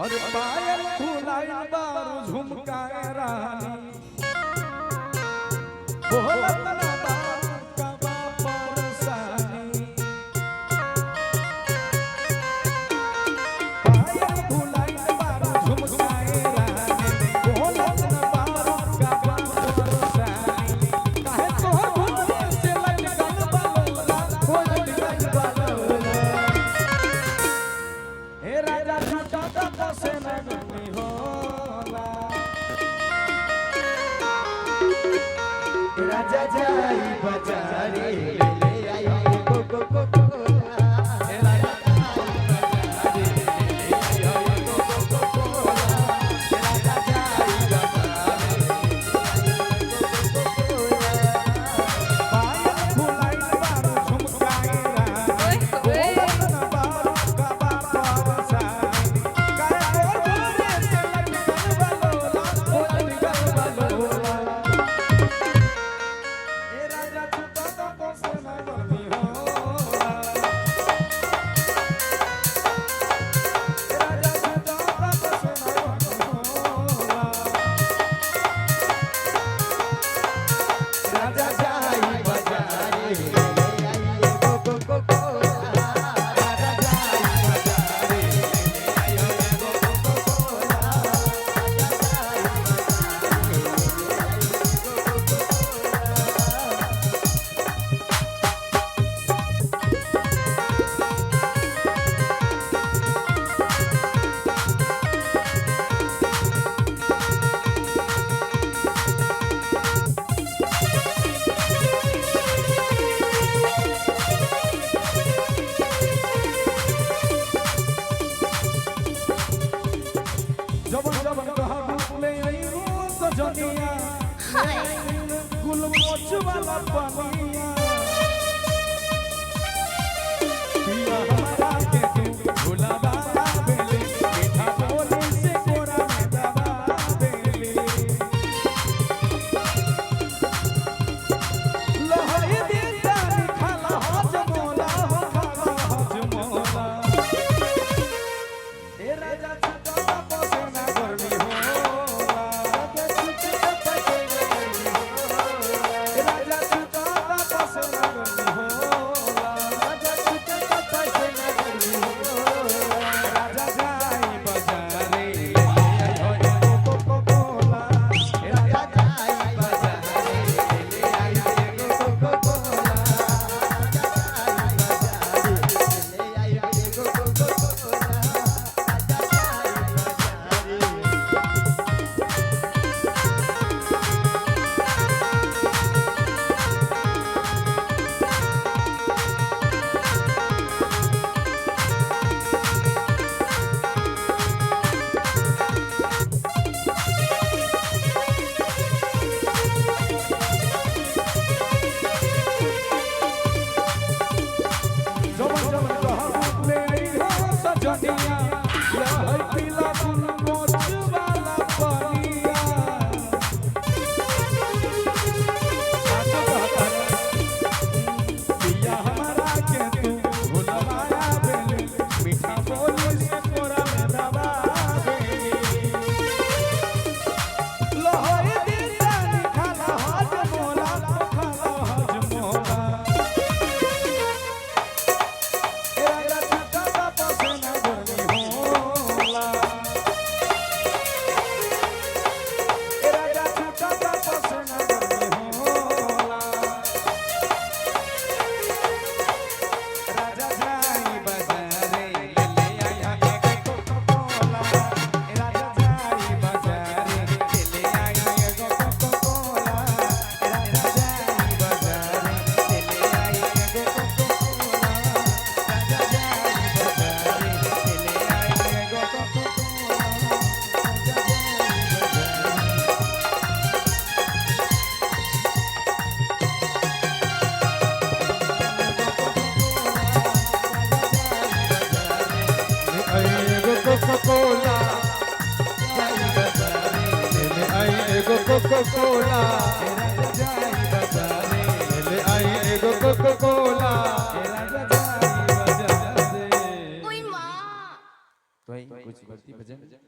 और पायल फुलाइल बारू झुमकाए रानी बोलत ना बारू कबा परसानी। पायल फुलाइल बारू झुमकाए रानी बोलत ना बारू कबा परसानी। काहे तोहर भुवने से लटकल बलोला हो लटकल बलोला। हे राजा छूटा का पसेना गमी होला। राजा जाई बाजारे ले ले आई कोको कोला। हे राजा जाई बाजारे ले ले आई कोको कोला। हे राजा जाई बाजारे पायल फुलाइल बारू झुमकाए रानी बोलत ना बारू कबा परसानी। काहे तोर भुवने से लटकल बलोला हो लटकल बलोला। हे राजा छूटा का पसेना गमी होला। हे राजा छूटा का पसेना गमी होला। राजा जाई बाजारे ले ले आई कोको कोला। राजा जाई बाजारे ले ले आई कोको कोला। राजा जाई बाजारे ले ले आई कोको कोला। जबन जबन कहबू ले आई रोज जनिया गुलमोच वाला पनिया। पिया हमारा के तू भुलावा बेली मीठा बोली से कोरा में दबा बेली। लोहई दिलदारी खाला हजमोला हो खाला हजमोला। हे राजा छूटा पसेना गर्मी होला। राजा छूटा पसेना गर्मी होला। हे राजा छूटा पसेना गर्मी होला। राजा छूटा पसेना गर्मी होला। राजा जाई बाजारे ले ले आई हो कोको कोला। हे राजा राजा जाई बाजारे ले ले आई कोको कोला। राजा जाई बाजारे ले ले आई कोको कोला। राजा जाई बाजारे। जबन जबन कहबू ले आई हो सजनिया लहई पीला गुलमोच वाला पनिया। साचो कहता पिया हमारा के तू भुलवाया बेली मीठा बोली से कोरा में दबा बेली। लोहई दिलदारी खाला हजमोला खाला हजमोला। हे राजा छूटा का पसेना गर्मी होला। हे राजा छूटा का पसेना गर्मी होला। राजा जाई बाजारे ले ले आई कोको कोला। राजा जाई बाजारे ले ले आई कोको कोला। राजा जाई बाजारे ले ले आई कोको कोला। राजा जाई बाजारे ले ले आई कोको कोला। राजा जाई बाजारे। कोला ले आई एगो कोको कोला। राजा जाई बाजारे ले आई एगो कोको कोला। राजा जाई बाजारे। ओई माँ। तो कुछ भक्ति भजन। भजन।